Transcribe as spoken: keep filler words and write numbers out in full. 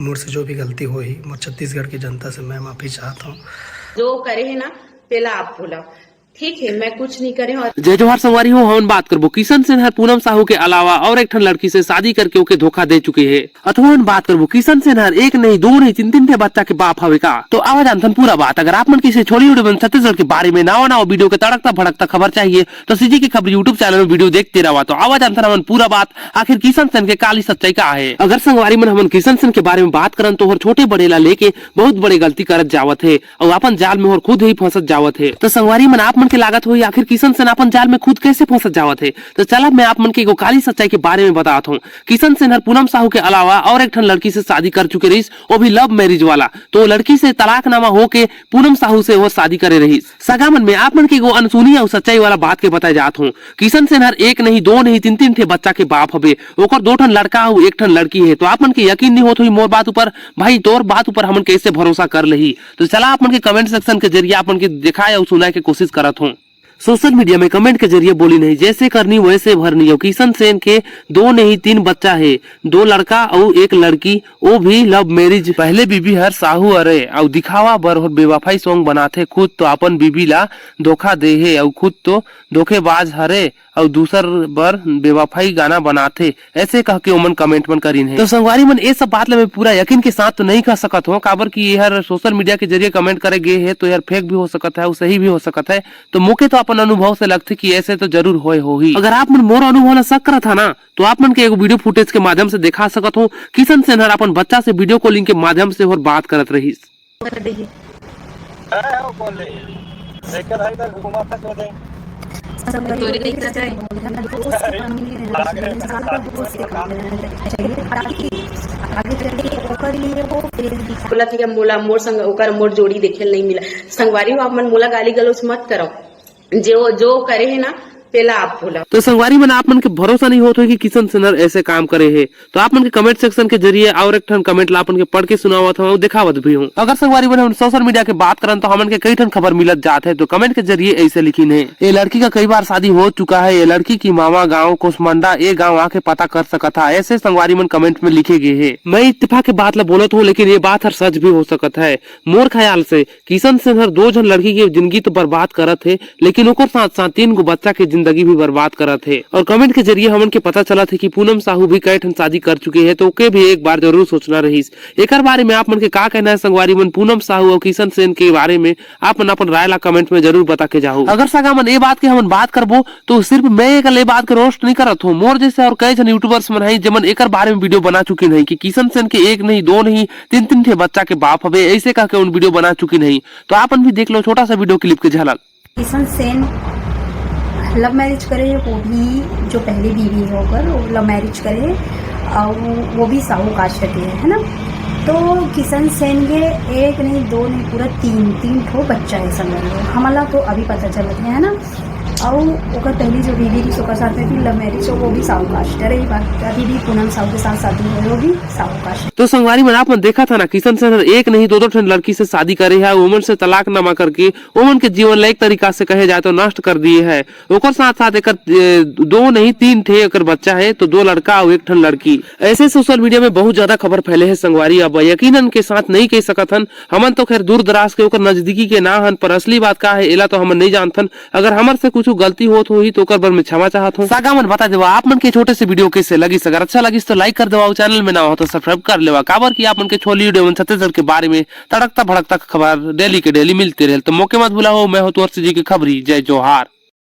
मोर से जो भी गलती होही, मोर छत्तीसगढ़ के जनता से मैं माफी चाहत हूँ। जो करे है ना, तेला आप बोला, ठीक है, मैं कुछ नहीं करे हूँ। जय जोहार संगवारी हो, हमन बात करबो किशन सेन हर पूनम साहू के अलावा और एक ठन लड़की से शादी करके ओके धोखा दे चुके हे। अथवा हमन बात करबो किशन सेन हर एक नहीं, दो नहीं, तीन तीन ठे बच्चा के बाप हवे का। तो आवा जानथन पूरा बात। अगर आप मन के इसे छोड़ी उड़े मन छत्तीसगढ़ के बारे में नवा नवा वीडियो के तड़कता भड़कता खबर चाहिए तो सीजी के खबर YouTube चैनल में वीडियो देखते रहा। तो आवा जानथन हमन पूरा बात, आखिर किशन सेन के काली सच्चाई का है। अगर संगवारी मन हमन किशन सेन के बारे में बात करन तो हर छोटे बड़े ला लेके बहुत बड़े गलती करत जावत हे और अपन जाल में हर खुद ही फंसत जावत हे। तो संगवारी मन आप मन के लागत होही आखिर किशन सेन अपन जाल में खुद कैसे फंसत जावत हे। तो चला मैं आप मन के एगो काली सच्चाई के बारे में बतात हूँ। किशन सेन हर पूनम साहू के अलावा और एक ठन लड़की से शादी कर चुके रहिस, वो भी लव मैरिज वाला। तो वो लड़की से तलाकनामा होके पूनम साहू से वो शादी करे रहिस। सगा मन में आप मन के एगो अनसुनी अउ सच्चाई वाला बात के बताए जात हूँ। किशन सेन हर एक नहीं, दो नहीं, तीन तीन ठे बच्चा के बाप हवे। ओकर दो ठन लड़का अउ एक ठन लड़की हे। तो आप मन के यकीन नहीं होत होही मोर बात ऊपर, भाई तोर बात ऊपर हमन कैसे भरोसा कर लेही। तो चला आप मन के कमेंट सेक्शन के जरिए आप मन के दिखाए अउ सुनाए के कोशिश करत हूँ। सोशल मीडिया में कमेंट के जरिए बोली नहीं, जैसे करनी वैसे भरनी। अउ किशन सेन के दो नहीं तीन बच्चा हे, दो लड़का अउ एक लड़की, वो भी लव मैरिज। पहले बीबी हर साहू अरे अउ दिखावा बर हर बेवफाई सॉन्ग बनाथे, खुद तो अपन बीबी ला धोखा दे हे अउ खुद तो धोखेबाज हरे अउ दूसर बर बेवफाई गाना बनाथे, ऐसे कह के ओमन कमेंट मन करिन हे। तो संगवारी मन, ए सब बात ला मैं पूरा यकीन के साथ तो नहीं कह सकत हूँ, काबर कि ये हर सोशल मीडिया के जरिए कमेंट करे गे हे, तो यार फेक भी हो सकत है अउ सही भी हो सकत है। तो मोके तो अपन अनुभव से लगथे कि ऐसे तो जरूर होए होही। अगर आप मन मोर अनुभव ला शक करत हा ना, तो आप मन के एगो वीडियो फुटेज के माध्यम से दिखा सकत हूँ। किशन सेन हर अपन बच्चा से वीडियो कॉलिंग के माध्यम से हर बात करत रहिस। बोला था कि मोला, मोर संग ओकर मोर जोड़ी देखे ल नहीं मिला। संगवारी हो, आप मन मोला गाली गलौज मत करो। जो, जो करे है ना, तेला आप बोला। तो संगवारी मन, आप मन के भरोसा नहीं होत होही कि किशन सेन हर ऐसे काम करे हे, तो आप मन के कमेंट सेक्शन के जरिए और एक ठन कमेंट ला आप मन के पढ़ के सुनावत हूँ, दिखावत भी हूँ। अगर संगवारी मन हम सोशल मीडिया के बात करन तो हमन के कई ठन खबर मिलत जात है, तो कमेंट के जरिए ऐसे लिखिन हे, ये लड़की का कई बार शादी हो चुका है, ये लड़की की मामा गाँव कोसमंडा, ये गाँव आके पता कर सकत हा, ऐसे संगवारी मन कमेंट में लिखे गए है। मैं इत्तेफाक के बात ला बोलत हूँ, लेकिन ये बात हर सच भी हो सकत है। मोर ख्याल से किशन सेन हर दो झन लड़की के जिंदगी तो बर्बाद करत हे, लेकिन ओकर साथ साथ तीन गो बच्चा के जिंदगी भी बर्बाद करत हे। और कमेंट के जरिए हमन के पता चलत हे कि पूनम साहू भी कई ठन शादी कर चुके हे, तो ओके भी एक बार जरूर सोचना रहिस। एकर बारे में आप मन के का कहना है संगवारी मन, पूनम साहू और किशन सेन के बारे में आप मन अपन राय ला कमेंट में जरूर बता के जाहू। अगर सगा मन ए बात के हमन बात करबो तो सिर्फ मैं एकर ले बात के रोस्ट नहीं करत हूँ, मोर जैसे और कई झन यूट्यूबर्स मन हैं जेमन एकर बारे में वीडियो बना चुके नहीं कि किशन सेन के एक नहीं, दो नहीं, तीन तीन ठे बच्चा के बाप हवे, ऐसे कह के उन वीडियो बना चुके नहीं। तो आप मन भी देख लो छोटा सा वीडियो क्लिप के झलक। किशन सेन लव मैरिज करे है, वो भी जो पहली बीवी है ओकर, वो लव मैरिज करे है और वो भी साहू कास्ट के है, है ना। तो किशन सेन के एक नहीं, दो नहीं, पूरा तीन, तीन ठो बच्चा है समझ लो। हमला तो अभी पता चलत है, है ना। और ओकर पहली जो बीवी रही ओकर साथ में भी लव मैरिज हो, वो भी साहू कास्ट रही। बात अभी भी पूनम साहू के साथ शादी हुई, वो भी साहू कास्ट। तो संगवारी मन, आप मन देखा था ना, किशन सेन हर एक नहीं दो दो ठन लड़की से शादी करे है, ओमन से तलाकनामा करके ओमन के जीवन ला एक तरीका से कहे जाए तो नष्ट कर दिए है। ओकर साथ साथ एकर दो नहीं तीन ठे एकर बच्चा है, तो दो लड़का और एक ठन लड़की। ऐसे सोशल मीडिया में बहुत ज्यादा खबर फैले है संगवारी। अब यकीनन के साथ नहीं कह सकत हन, हमन तो खैर दूर दराज के ओकर नजदीकी के ना हन, पर असली बात का है एला तो हमन नहीं जानथन। अगर हमर से कुछ गलती होत होही तो ओकर बर मैं क्षमा चाहत हूँ। सगा मन बता देवा आप मन के छोटे से वीडियो कैसे लगिस, अगर अच्छा लगिस तो लाइक कर देवा, चैनल में ना हो तो सब्सक्राइब कर लेवा, काबर कि आप मन के छोली वीडियो मन छत्तीसगढ़ के बारे में तड़कता भड़कता खबर डेली के डेली मिलते रहे। तो मोके मत भुलाओ, मैं हूँ तोर सीजी के खबरी। जय जोहार।